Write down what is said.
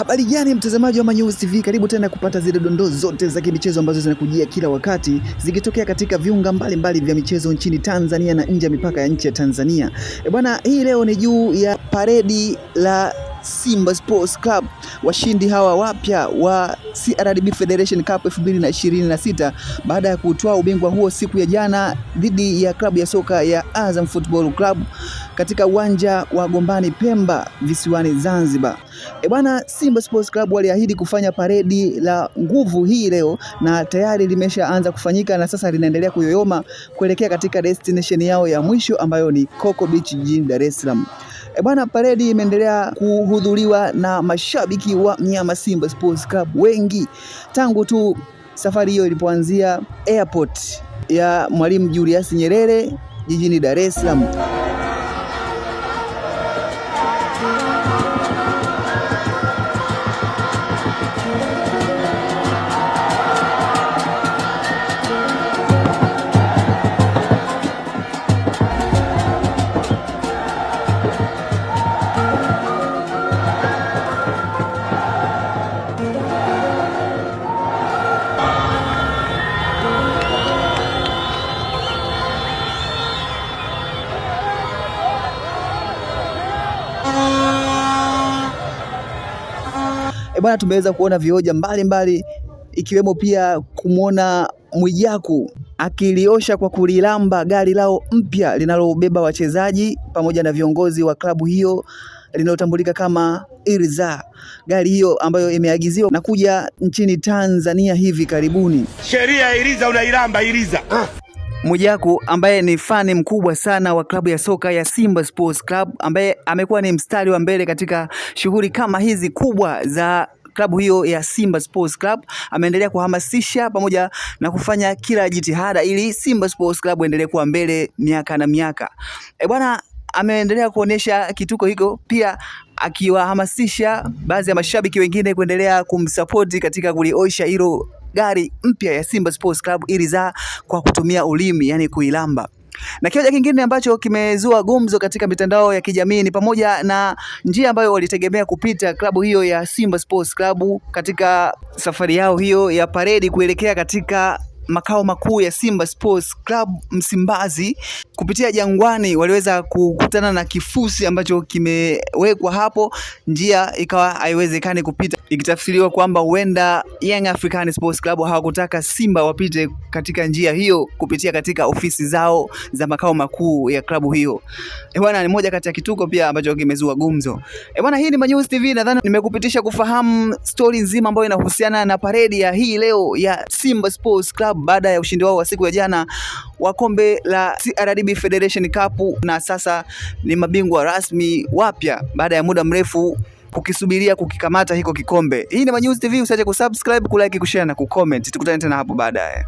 Habari gani mtazamaji wa Manyuzi TV, karibu tena kupata zile dondoo zote za kimichezo ambazo zinakujia kila wakati zikitokea katika viunga mbalimbali vya michezo nchini Tanzania na nje ya mipaka ya nchi ya Tanzania. E bwana, hii leo ni juu ya paredi la Simba Sports Club, washindi hawa wapya wa CRDB Federation Cup 2026 baada ya kutwaa ubingwa huo siku ya jana dhidi ya klabu ya soka ya Azam Football Club katika uwanja wa Gombani Pemba visiwani Zanzibar. E bwana, Simba Sports Club waliahidi kufanya paredi la nguvu hii leo na tayari limeshaanza kufanyika na sasa linaendelea kuyoyoma kuelekea katika destination yao ya mwisho ambayo ni Coco Beach jijini Dar es Salaam. E bwana, paredi imeendelea kuhudhuriwa na mashabiki wa mnyama Simba Sports Club wengi tangu tu safari hiyo ilipoanzia airport ya Mwalimu Julius Nyerere jijini Dar es Salaam. E bwana, tumeweza kuona vioja mbalimbali ikiwemo pia kumwona Mwijaku akiliosha kwa kulilamba gari lao mpya linalobeba wachezaji pamoja na viongozi wa klabu hiyo linalotambulika kama Irza, gari hiyo ambayo imeagiziwa na kuja nchini Tanzania hivi karibuni. Sheria ya Iriza unailamba Iriza. Mwijaku ambaye ni fani mkubwa sana wa klabu ya soka ya Simba Sports Club ambaye amekuwa ni mstari wa mbele katika shughuli kama hizi kubwa za klabu hiyo ya Simba Sports Club, ameendelea kuhamasisha pamoja na kufanya kila jitihada ili Simba Sports Club endelee kuwa mbele miaka na miaka. E bwana, ameendelea kuonesha kituko hiko pia akiwahamasisha baadhi ya mashabiki wengine kuendelea kumsapoti katika kuliosha hilo gari mpya ya Simba Sports Club Iriza kwa kutumia ulimi, yani kuilamba. Na kioja kingine ambacho kimezua gumzo katika mitandao ya kijamii ni pamoja na njia ambayo walitegemea kupita klabu hiyo ya Simba Sports Club katika safari yao hiyo ya paredi kuelekea katika makao makuu ya Simba Sports Club Msimbazi kupitia Jangwani, waliweza kukutana na kifusi ambacho kimewekwa hapo, njia ikawa haiwezekani kupita, ikitafsiriwa kwamba huenda Young African Sports Club hawakutaka Simba wapite katika njia hiyo kupitia katika ofisi zao za makao makuu ya klabu hiyo. Eh bwana, ni moja kati ya kituko pia ambacho kimezua gumzo. Eh bwana, hii ni Manyuzi TV, nadhani nimekupitisha kufahamu stori nzima ambayo inahusiana na paredi ya hii leo ya Simba Sports Club baada ya ushindi wao wa siku ya jana wa kombe la CRDB Federation Cup, na sasa ni mabingwa rasmi wapya baada ya muda mrefu kukisubiria kukikamata hiko kikombe. Hii ni Manyuzi TV, usiache kusubscribe, kulike, kushare na kucomment. Tukutane tena hapo baadaye.